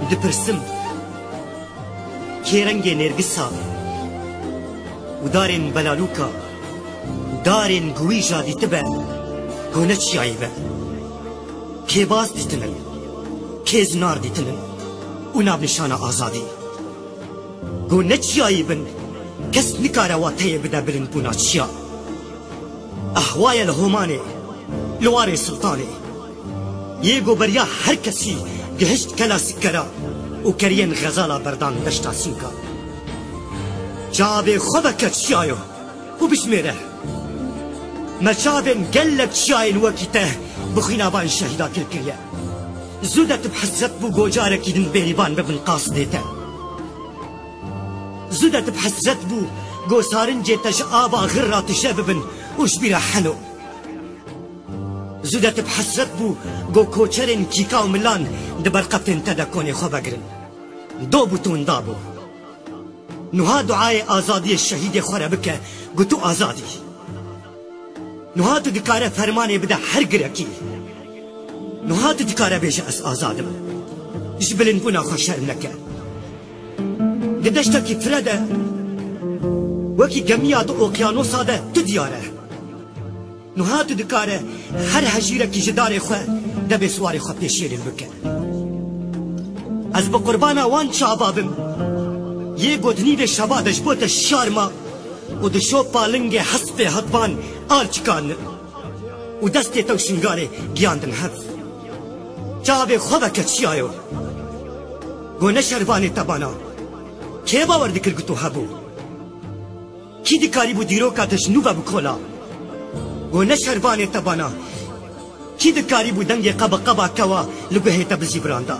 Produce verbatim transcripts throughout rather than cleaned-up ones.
Dipirsim, kê rengê nêrgisa û darên belalûka, darên guwîja dîtibe, ku ne çiyayî be. Kê baz dîtinin, kê zinar dîtinin û navnîşana azadî. Ku ne çiyayî bin, kes nikare wateyê bide bilindbûna çiya. Ehwaye li Homanê, li warê Siltanê. Yê ku beriya her kesî gihişt kela Sikkera û keriyên xezala berdan deşta Sînka. Çavê xwe veke çiyayo û bişmêre. Me çavên gelek çiyayên wekî te bi xwîna van şehîda kil kiriye. Zû de tu bi hesret bû ku carekî din bêrîvan bibin qasidê te. Zû de tu bi hesret bû ku sarincê te ji ava xir re tije bibin û ji bîra heno. Zû de tu bi hesret bû ku koçerên kîka û milan di ber qefên te de konê xwe vegirin. Do bû tu winda bû. Niha duayê azadiyê şehîdê xwe re bike, ku tu azad î. Niha tu dikare fermanê bide her girekî. Niha tu dikare bêje, ez azad im. Ji bilindbûna xwe şerm neke. Di deştekî fire de, wekî gemiya di oqyanosa de tu diyar e. Niha tu dikare her hejîrekî ji darê xwe debê siwarê xwe pêşêlin bike. Ez bi qurbana wan çava bim. Yê ku di nîvê şeva de ji bo te şiyar ma û di şopa lingê hespê hatvan al çikanin û destê te û şingalê giyandin hev. Çavê xwe veke çiyayo. Ku ne şervanê te bana. Kê bawer dikir ku tu hebû? Kî dikarîbû dîroka te ji nû ve bikola? Ku ne şervanê te bana. Kî dikarîbû dengê qe bi qeba kewa li guhê te bizîviranda?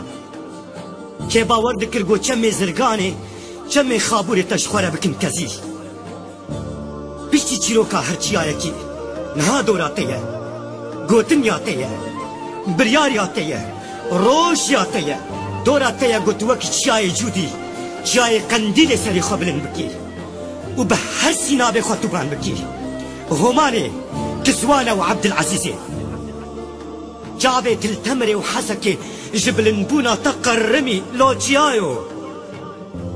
Kê bawer dikir ku çemê Zirganê, çemê Xabûrê te ji xwe re bikin kezî? Piştî çîroka her çiyayekî niha dora te ye. Gotin ya te ye. Biryar ya te ye. Roj ya te ye. Dora te ye ku tu wekî çiyayê Cûdî, çiyayê Qendîlê serê xwe bilind bikî û bi her sî navê xwe tu ban bikî. Homanê, Kizwana û Ebdilezîzê. Çavê Til Temirê û Hesekê ji bilindbûna te qerrimî, lo çiyayo.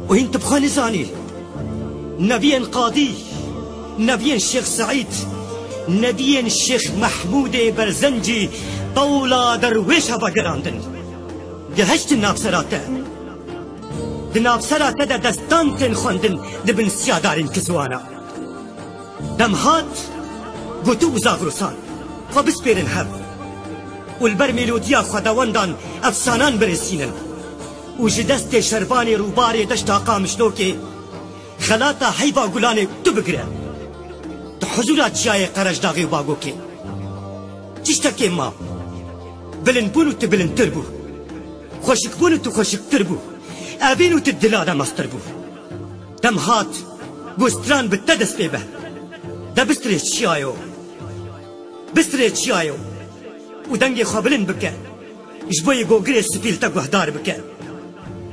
Û hîn tu bi xwe nizanî. Neviyên Qadî, neviyên Şêx Seîd, neviyên Şêx Mehmûdê Berzencî tewla derwêşa vegerandin. Gihiştin navsera te. Di navsera te de destan tên xwendin di bin siyadarên Kizwana. Dem hat, ku tu û Zagrusan xwe bispêrin hev û li ber mêlodiya xwedewendan efsanan birêsînin û ji destê şervanê rûbarê deşta Qamişlokê xelata heyva gulanê tu bigire. Tu huzûra çiyayê Qerejdaxê û Bagokê. Tiştekê ma. Bilindbûn û tu bilindtir bû. Xweşikbûn û tu xweşiktir bû. Evîn û tu dila de mestir bû. Dem hat, ku stran bi te dest pê be. De bistirê çiyayo. Bistirê çiyayo. Û dengê xwe bilind bike. Ji bo yê gogirê spî li te guhdar bike.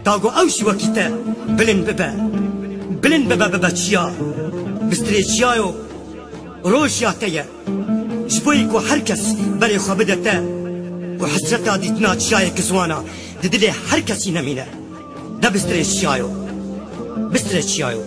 Ta ku ew jî wekî te bilind bibe. Bilind bibe, bibe çiya. Bistirê çiyayo. Roj ya te ye. Ji bo yê ku her kes berê xwe bide te û hesreta dîtina çiyayê Kizwana di dilê her kesî nemîne. De bistirê çiyayo. Bistirê çiyayo.